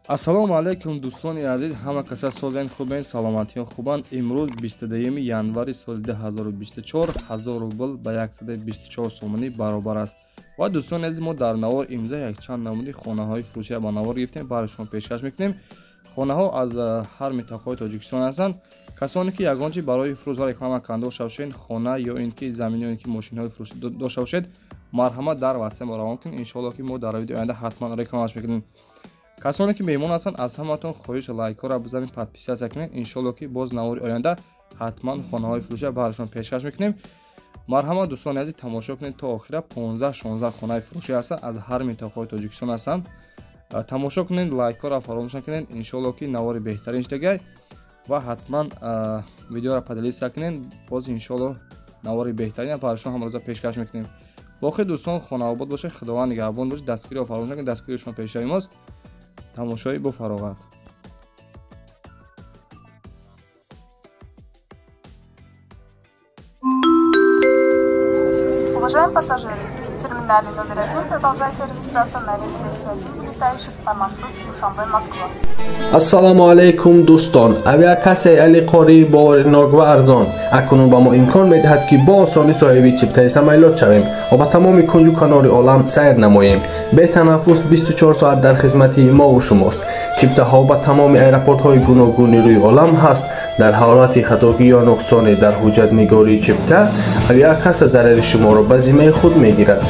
Ассалому алайкум, дӯстони азиз, ҳама каса созен, хубен, саломатиё хубанд. Имрӯз 22 январи соли 2024, 1000 рубл ба 124 сомонӣ баробар аст. Ва дӯстони азиз, мо дар навор имза якчанд намуди хонаҳои фурӯшия ба навор гирифтем, барои шумо пешкаш мекунем. Хонаҳо аз ҳар минтақаҳои Тоҷикистон ҳастанд. Касоне ки ягон чи барои фурӯш ва реклама кардан дошта бошед, хона ё ин ки замин ё ин ки мошинҳои фурӯшӣ дошта бошед, марҳамат дар WhatsApp мо равон кунед. Иншоалло ки мо дар видеои оянда ҳатман рекламаш мекунем. Касоне ки меҳмон ҳастанд, аз ҳаматон хоҳиш лайкҳоро бизанед, подписаться кунед. Иншоалло ки боз навори оянда ҳатман хонаҳои фурӯшия барои шумо пешкаш мекунем. Марҳамат, дӯстони азиз, тамошо кунед то охира. 15-16 хонаи фурӯшӣ ҳастанд, аз ҳар минтақаҳои Тоҷикистон ҳастанд. Тамошо кунед, лайкҳоро фаромӯш накунед. Иншоалло ки навори беҳтарин шудагай ва ҳатман видеоро поделиться кунед. Боз иншоалло навори беҳтарин барои шумо ҳамарӯза пешкаш мекунем. Боқӣ дӯстон, хонаобод бошед, Худованд нигаҳбон бошед, дастгириро фаромӯш накунед, дастгирии шумо пешравии мост. Тамошои бо фароғат. Уважаемые пассажиры, в терминале номер 1 продолжается регистрация на рейс 201, вылетающий по маршруту Душанбе-Москва. Ассалому алайкум, дӯстон. Авиакассаи Алиқорӣ боваринок ва арзон акнун ба мо имкон медиҳад, ки бо осонӣ соҳиби чиптаи самолёт шавем ва ба тамоми кунҷу канори олам сайр намоем. Бетанаффус 24 соат дар хизмати мову шумост. Чиптаҳо ба тамоми аэропортҳои гуногуни рӯи олам ҳаст. Дар ҳолати хатогӣ ё нуқсоне дар ҳуҷҷатнигории чипта, авиакасса зарари шуморо ба зиммаи худ мегирад.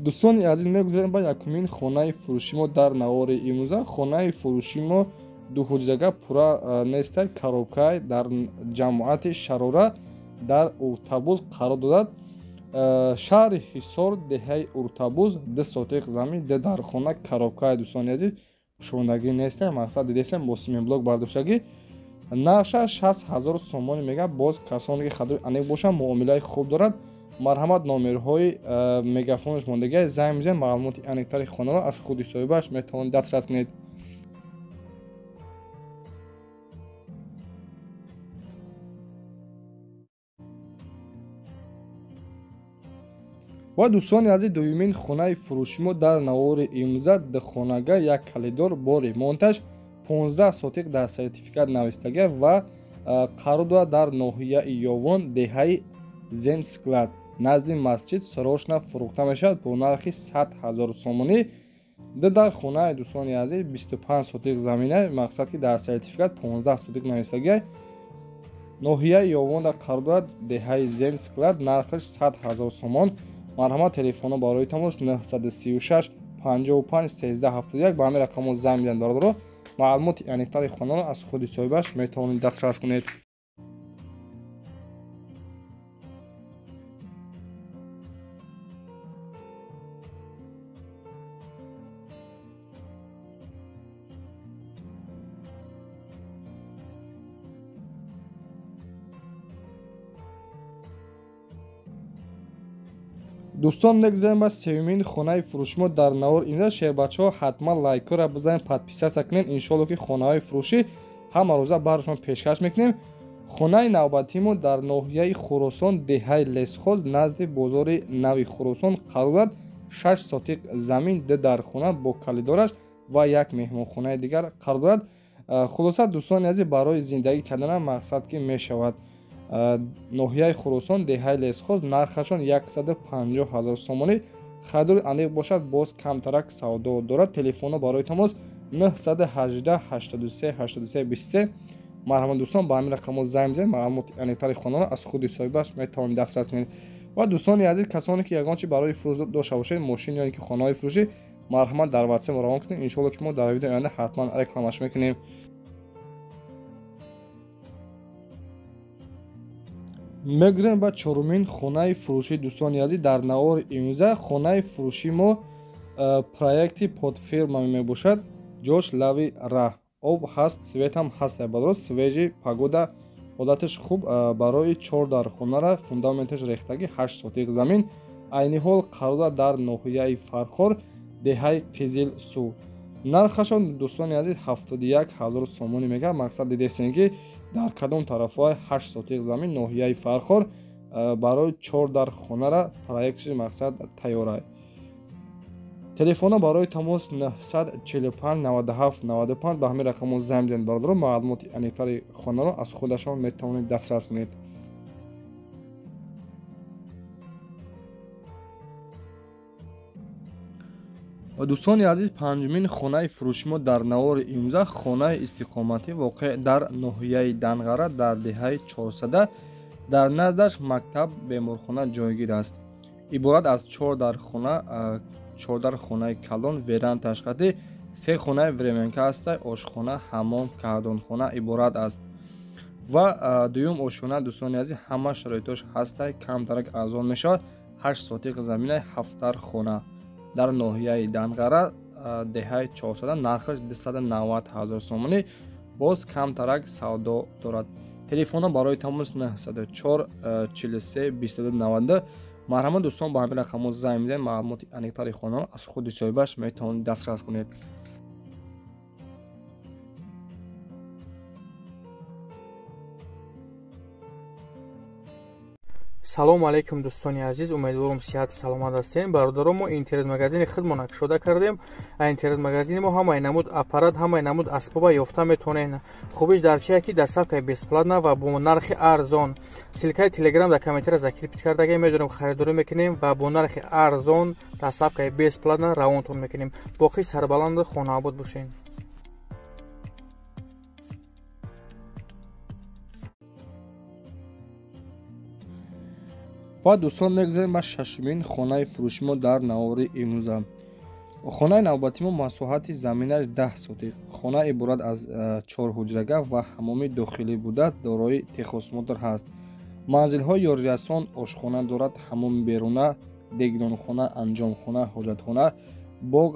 Дӯстони азиз, мегузарем ба якумин хонаи фурӯши мо дар навори имрӯза. Хонаи фурӯши мо дуҳуҷрага пурра нестай, коробкай, дар ҷамоати Шарора дар Уртабуз қарор дорад. Шаҳри Ҳисор, деҳаи Уртабуз, 2 сотиқ замин, ду дархона, коробкаи. Дӯстони азиз, пӯшондагӣ нестай, мақсад дидесем, бо семенблок бардоштагӣ. Нархша 60 000 сомонӣ мегӯяд. Боз касоне ки хадори аниқ бошанд, муомилаи хуб дорад. Марҳамат, номерҳои мегафонаш мондагиа, занг мезанед, маълумоти аниқтари хонаро аз худи соҳибаш метавонед дастрас кунед. Ва дӯстони азиз, дуюмин хонаи фурӯши мо дар навори имрӯза духонага, як калидор бо ремонташ, 15 сотиқ дар сертификат навистага ва қарор дорад дар ноҳияи Ёвон, деҳаи Зенсклад, назди масҷид. Срочно фурӯхта мешавад бо нархи 100 000 сомонӣ. Ду дар хонаи, дӯстони азиз, 25 сотиқ замина, мақсад ки дар сертификат 15 сотиқ навистагиа. Ноҳияи Ёвонда қарор дорад, деҳаи Зенсклад, нархаш 100 000 сомон. Марҳамат, телефонҳо барои тамос 936 55 13 71. Ба ҳамин рақамҳо занг мезанед, бародаро, маълумоти аниқтари хонаро аз худи соҳибаш метавонед дастрас кунед. Дӯстон, мегузарем ба сеюмин хонаи фурӯши мо дар навор имрӯза. Шербачаҳо, ҳатман лайкҳоро бизанед, подписаться кунед. Иншоалло ки хонаҳои фурӯшӣ ҳама рӯза барои шумо пешкаш мекунем. Хонаи навбатии мо дар ноҳияи Хуросон, деҳаи Лесхоз, назди бозори нави Хуросон қарор дорад. 6 сотиқ замин, ду дархона бо калидораш ва як меҳмонхонаи дигар қарор дорад. Хулоса, дӯстони азиз, барои зиндагӣ карданам мақсад ки мешавад. Ноҳияи Хуросон, деҳаи Лесхоз, нархашон 150 000 сомонӣ. Харидори аниқ бошад, боз камтарак савдо дорад. Телефонҳо барои тамос 918 83 83 23. Марҳамат, дӯстон, ба ҳамин рақамҳо занг мезанед, маълумоти аниқтари хонаро аз худи соҳибаш метавонед дастрас кунед. Ва дӯстони азиз, касоне ки ягон чи барои фурӯш дошта бошед, мошин ё ин ки хонаҳои фурӯшӣ, марҳамат дар WhatsApp равон кунед. Иншоалло ки мо дар видеои оянда ҳатман рекламаш мекунем. Мегузарем ба чорумин хонаи фурӯшӣ. Дӯстони азиз, дар навори имрӯза хонаи фурӯши мо проекти под фирма мебошад. Ҷош лави раҳ, об ҳаст, светам ҳаст, барои свежий погода, ҳолаташ хуб. Барои чор дархонара фундаменташ рехтагӣ, 8 сотиқ замин. Айни ҳол қарор дорад дар ноҳияи Фархор, Деҳаи Қизилсув. Нархашон, дӯстони азиз, 71 ҳазор сомонӣ мегӯяд. Мақсад дидесем, ки дар кадом тарафҳои 8 сотиқ замин ноҳияи Фархор барои 4 дар хонара проектши мақсад тайёра. Телефона барои тамос 945 97 95. Ба ҳамин рақамҳо занг бизанед, бародаро, маълумоти аниқтари хонаро аз худашон метавонед дастрас кунед. Дӯстони азиз, панҷумин хонаи фурӯши мо дар навори имрӯза хонаи истиқоматӣ воқеъ дар ноҳияи Данғара, дар деҳаи Чорсада, дар наздаш мактаб, беморхона ҷойгир аст. Иборат аз 4 дар хона, 4 дар хонаи калон, веранда ташқати, 3 хонаи временка ҳаста, ошхона, ҳаммом, каҳдонхона иборат аст. Ва дуюм ошхона, дӯстони азиз, ҳама шароитош ҳаста, камтарак арзон мешавад. 8 сотиқ заминаи 7 дар хона дар ноҳияи Данғара, деҳаи Чорсада, нархаш 290 ҳазор сомонӣ, боз камтарак савдо дорад. Телефонҳо барои тамос 904 43 22 92. Марҳамат, дӯстон, ба ҳамин рақамҳо занг бизанед, маълумоти аниқтари хонаро аз худи соҳибаш метавонед дастрас кунед. Салому алайкум, дӯстони азиз, умедворам, сиҳату саломат ҳастем. Бародарон, мо интернет-магазини худмона кушода кардем. Интернет-магазини мо ҳамаи намуд аппарат, ҳамаи намуд асбоба ёфта метавонед. Хубиш дар чие, ки доставкаи бесплатна ва бо нархи арзон. Ссылкаи телеграм дар комментария закрепить кардагем, медонем, харидорӣ мекунем ва бо нархи арзон, доставкаи бесплатна равонтон мекунем. Боқӣ сарбаланду хонаобод бошед. Ва дӯстон, мегузарем ба шашумин хонаи фурӯши мо дар навори имрӯза. Хонаи навбати мо масоҳати заминаш 10 сотиқ. Хона иборат аз 4 ҳуҷрага ва ҳаммоми дохилӣ буда, дорои техосмотр ҳаст. Манзилҳои ёрирасон, ошхона дорад, ҳаммоми беруна, дегдонхона, анҷомхона, ҳоҷатхона, боғ,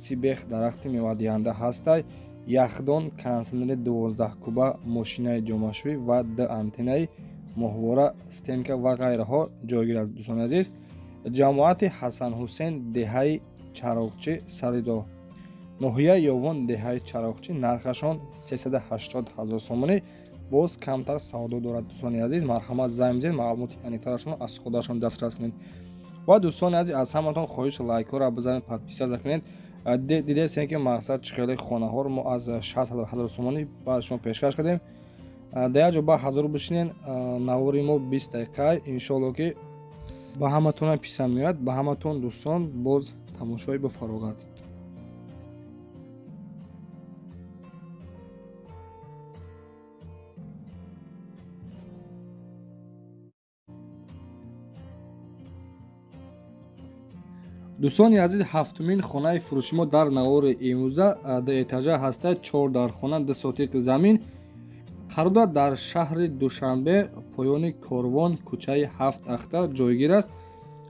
сибех дарахти мевадиҳанда ҳастай, яхдон, кондитсионери 12 куба, мошинаи ҷомашӯӣ ва д антеннаи моҳвора, стенка ва ғайраҳо ҷойгир аст. Дӯстони азиз, ҷамоати Ҳасанҳусен, деҳаи Чароғчӣ, сари роҳ, ноҳияи Ёвон, деҳаи Чароғчӣ, нархашон 380 ҳазор сомонӣ, боз камтар савдо дорад. Дӯстони азиз, марҳамат, занг бизанед, маълумоти аниқтарашонро аз худашон дастрас кунед. Ва дӯстони азиз, аз ҳаматон хоҳиш, лайкҳоро бизанед, подписаться кунед. Дидесем, ки мақсад чӣ хеле хонаҳоро мо аз 60 ҳазор сомонӣ ба шумо пешкаш кардем. Дар як ҷо ба ҳазор бишинен. Навори мо 20 дақиқа, иншоалло, ки ба ҳаматонам писанд меояд. Ба ҳаматон, дӯстон, боз тамошои бо фароғат. Дӯстони азиз, ҳафтумин хонаи фурӯши мо дар навори имрӯза ду этажа ҳаста, чор дар хона, 2 сотиқ замин, қарор дорад дар шаҳри Душанбе, поёни Корвон, кӯчаи Ҳафт Ахта ҷойгир аст.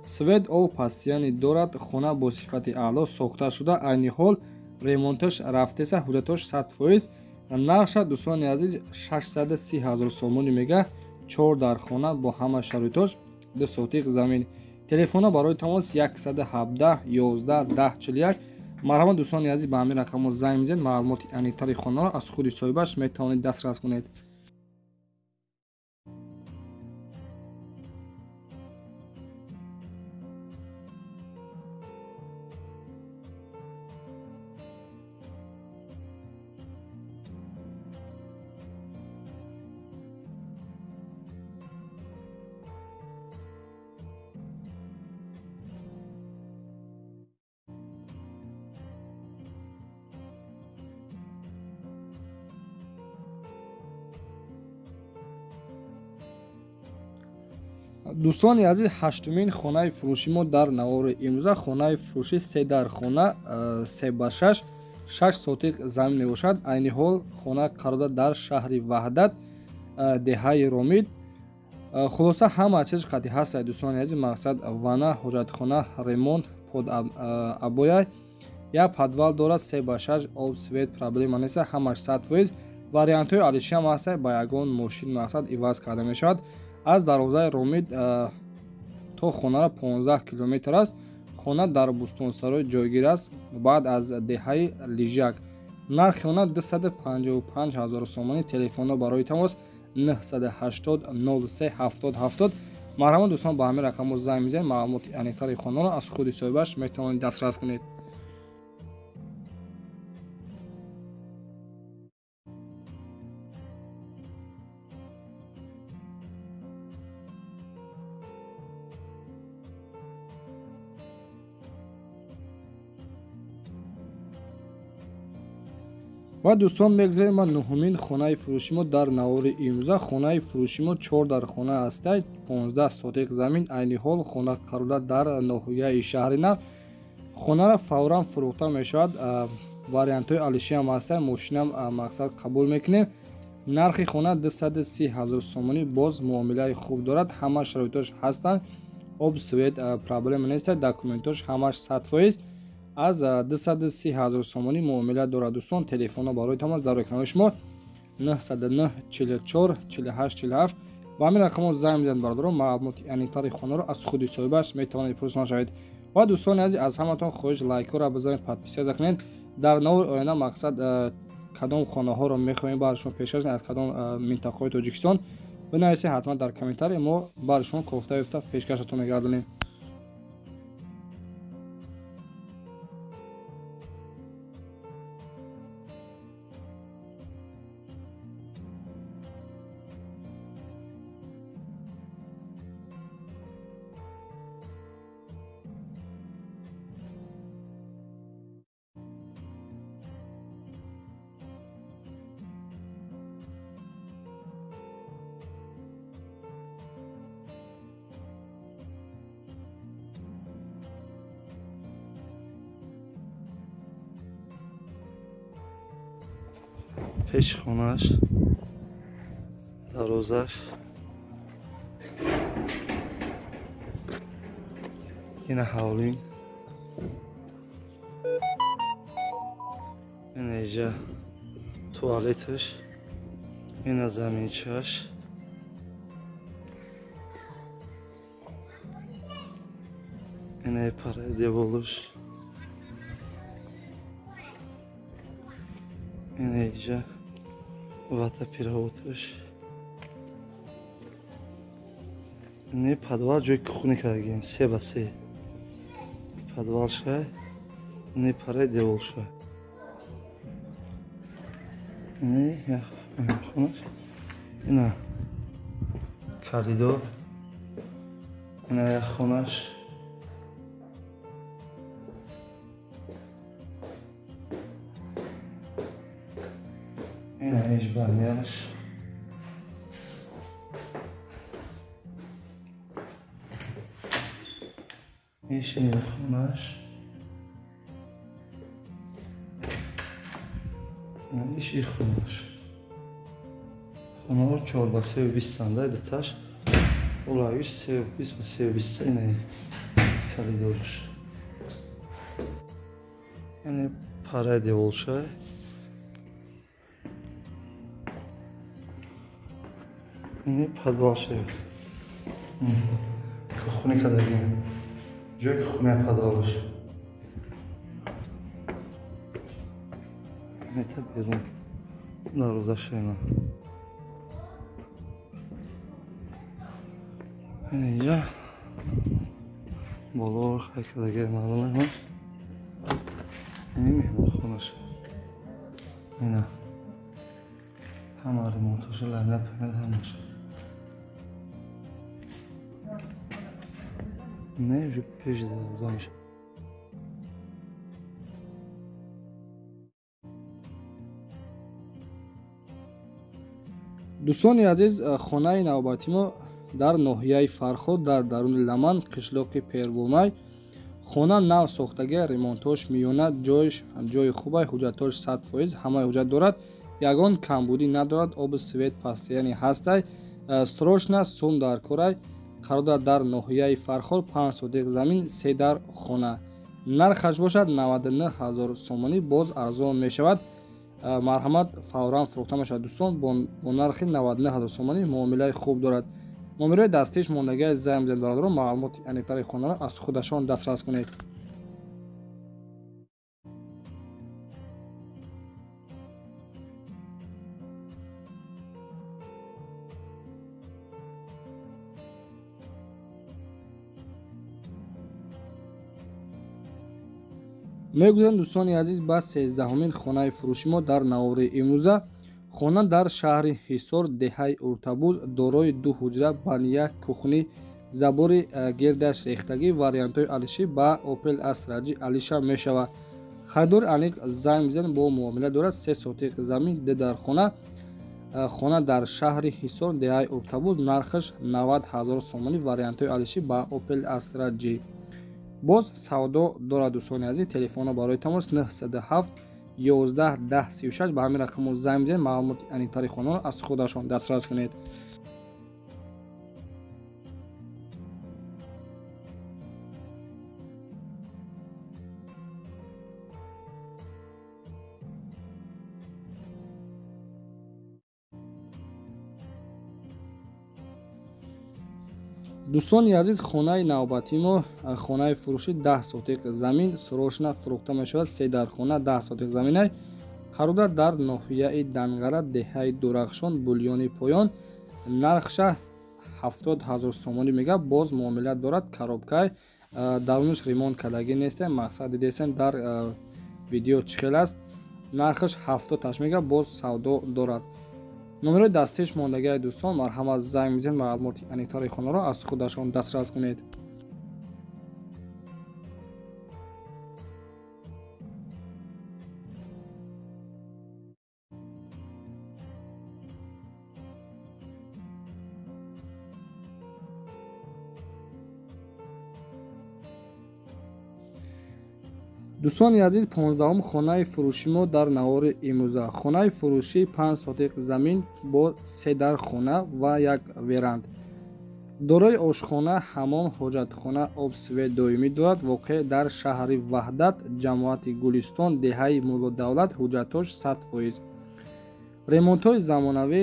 Свет, об постоянный дорад. Хона бо сифати аъло сохта шуда, айни ҳол ремонташ рафтеса, ҳуҷҷатош 100%. Нархша, дӯстони азиз, 630 ҳазор сомонӣ мега. Чор дар хона бо ҳама шароитош, 2 сотиқ замин. Телефонҳо барои тамос 117 11 10 41. Марҳамат, дӯстони азиз, ба ҳамин рақамҳо занг мезанед, маълумоти аниқтари хонаро аз худи соҳибаш метавонед дастрас кунед. Дӯстони азиз, ҳаштумин хонаи фурӯши мо дар навори имрӯза хонаи фурӯши се дар хона, 3 ба 6, 6 сотиқ замин мебошад. Айни ҳол хона қарор дорад дар шаҳри Ваҳдат, деҳаи Ромид. Хулоса, ҳама чиз қатъи ҳастад, дӯстони азиз. Мақсад, ванна, ҳоҷатхона, ремонт под обоя, як подвал дорад. 3 ба 6, об, свет проблема нест, ҳамаш 100%. Вариантҳои алишиам ҳаста, ба ягон мошин мақсад иваз карда мешавад. Аз дарвозаи Ромид то хонара 15 километр аст. Хона дар Бӯстонсарой ҷойгир аст, баъд аз деҳаи Лижак. Нархи хона 255 ҳазор сомонӣ. Телефонҳо барои тамос 980 03 70 70. Марҳамат дӯстон, ба ҳамин рақамҳо занг мезанед, маълумоти аниқтари хонаро аз худи соҳибаш метавонед дастрас кунед. Ва дӯстон, мегузарем ба нуҳумин хонаи фурӯши мо дар навори имрӯза. Хонаи фурӯши мо 4 дар хона ҳастай, 15 сотиқ замин. Айни ҳол хона қарор дар ноҳияи шаҳри Нав. Хонаро фавран фурӯхта мешавад. Вариантҳои алишиам ҳастай, мошинам мақсад қабул мекунем. Нархи хона 230 ҳазор сомонӣ. Боз муомилаи хуб дорад, ҳама шароитош ҳастанд, об, свет проблема нест, документош ҳамаш 100%. Аз 230 ҳазор сомонӣ муомила дорад дӯстон. Телефонҳо барои тамос дар экрани шумо 909 44 48 47. Ба ҳамин рақамҳо занг мезанед бародарон, маълумоти аниқтари хонаро аз худи соҳибаш метавонед пурсон шавед. Ва дӯстони азиз, аз ҳаматон хоҳиш лайкҳоро бизанед, подписаться кунед. Дар навори оянда мақсад кадом хонаҳоро мехоҳем бар шумо пешкаш кунем, аз кадом минтақаҳои Тоҷикистон бинависед, ҳатман дар комментария мо бар шумо кофта ёфта пешкашатон мегардонем. Пеши хонааш, дарвозааш, ина ҳавлин, ина иҷа туалеташ, ина заминчааш, ина параи деволаш, ина иҷа вата пиравоташ, не подвал ҷои кухни кардагем, 3 ба 3 подвал шай, не параи девол шай, не хонаш, ина коридор, ина як хонаш, ина ижбанияш, иш хонаш, иш хонаш. Хонаҳо 4 ба 3 20 дуташ, олавиш 3 20 ба 3 20. Ина коридорш, яъне параи деволшай, ини подвал шавад, кухни кардагем, ҷои кухния подвалаш, мета берун дарвозаша, ина ина инҷа боло хай кардагем, маълум аст. Ини меҳмонхонаш, ина ҳама ремонтоша, ламинат паминат ҳамаш. Не, уже пеш дарвоза мешавад. Дӯстони азиз, хонаи навбати мо дар ноҳияи Фархор, дар даруни Ламан, қишлоқи Первомай. Хона нав сохтагия, ремонтош миёна, ҷойш ҷои хубай, ҳуҷҷатош 100%, ҳамаи ҳуҷҷат дорад, ягон камбудӣ надорад, оби свет пастияни ҳастай, срочно сум дар корай. Қарор дорад дар ноҳияи Фархор, 5 сотиқ замин, 3 дар хона. Нархаш бошад 99 ҳазор сомонӣ, боз арзон мешавад. Марҳамат, фавран фурӯхта мешавад дӯстон, бо нархи 99 ҳазор сомонӣ муомилаи хуб дорад. Номерои дастиш мондагиаи занг бизанед бародарон, маълумоти аниқтари хонаро аз худашон дастрас кунед. Мегӯянд дӯстони азиз ба 13-умин хонаи фурӯши мо дар навори имрӯза. Хона дар шаҳри Ҳисор, деҳаи Уртабуз, дорои 2 ҳуҷра, бания, кухни, забори гирдаш рехтагӣ, вариантҳои алишӣ ба Opel Astra G алиша мешавад. Харидори аниқ занг мезанад, бо муомила дорад. 3 сотиқ замин, 2 дар хона. Хона дар шаҳри Ҳисор, деҳаи Уртабуз, нархаш 90 000 сомонӣ, вариантҳои алишӣ ба Opel Astra G. Боз савдо дорад дӯстони азиз. Телефонҳо барои тамос 907 11 10 36 ба ҳамин рақамҳо занг мезанед, маълумоти аниқтари хонаро аз худашон дастрас кунед. Дӯстони азиз, хонаи навбатии мо хонаи фурӯшӣ 10 сотиқ замин срочно фурӯхта мешавад. 3 дар хона, 10 сотиқ заминай қарор дорад дар ноҳияи Данғара, деҳаи Дурахшон, Булёни поён. Нархша 70 000 сомонӣ мега, боз муомила дорад. Коробкай дарунаш ремонт кардагӣ нест, мақсад дидесен дар видео чӣ хел аст. Нархаш 70 мега, боз савдо дорад. Номерои дастиш мондагиаи дӯстон, марҳамат занг мезанед, маълумоти аниқтари хонаро аз худашон дастрас кунед. Дӯстони азиз, 15-ум хонаи фурӯши мо дар навори имрӯза. Хонаи фурӯшӣ 5 сотиқ замин бо 3 дар хона ва 1 веранд. Дорои ошхона, ҳамом, ҳоҷатхона, об, свет доимӣ дорад. Воқеъ дар шаҳри Ваҳдат, ҷамоати Гулистон, деҳаи Муллодавлат, ҳуҷҷатҳош 100%. Ремонтҳои замонавӣ,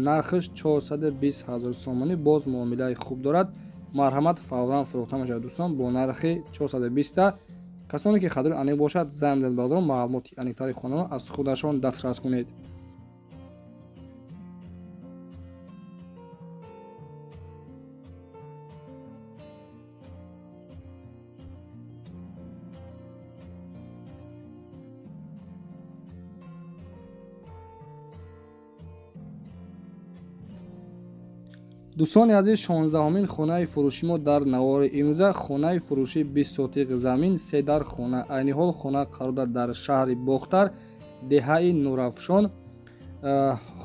нархаш 420 000 сомонӣ, боз муомилаи хуб дорад. Марҳамат фавран фурӯхта мешавад дӯстон бо нархи 420. Касоне ки харидори аниқ бошад, занг мезанед бародарон, маълумоти аниқтари хонаро аз худашон дастрас кунед. Дӯстони азиз, 16-умин хонаи фурӯши мо дар навори имрӯза. Хонаи фурӯшӣ 20 сотиқ замин, 3 дар хона. Айни ҳол хона қарор дорад дар шаҳри Бохтар, деҳаи Нурафшон.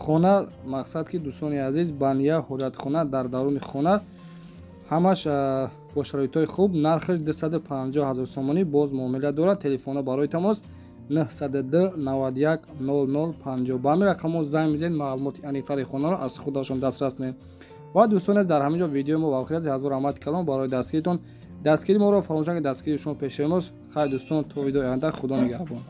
Хона мақсад ки дӯстони азиз бания, ҳоҷатхона дар даруни хона, ҳамаш бо шароитҳои хуб. Нархаш 250 000 сомонӣ, боз муомила дорад. Телефонҳо барои тамос 902 91 00 50. Ба ҳамин рақамҳо занг мезанед, маълумоти аниқтари хонаро аз худашон дастрас кунед. Ва дӯстон, дар ҳамин ҷо видеои мо ба охир расид. Ҳазор раҳмати калом барои дастгиритон. Дастгири моро фаромӯш накунед, дастгири шумо пеши мост. Хайр дӯстон, то видеои оянда, Худо нигаҳбон.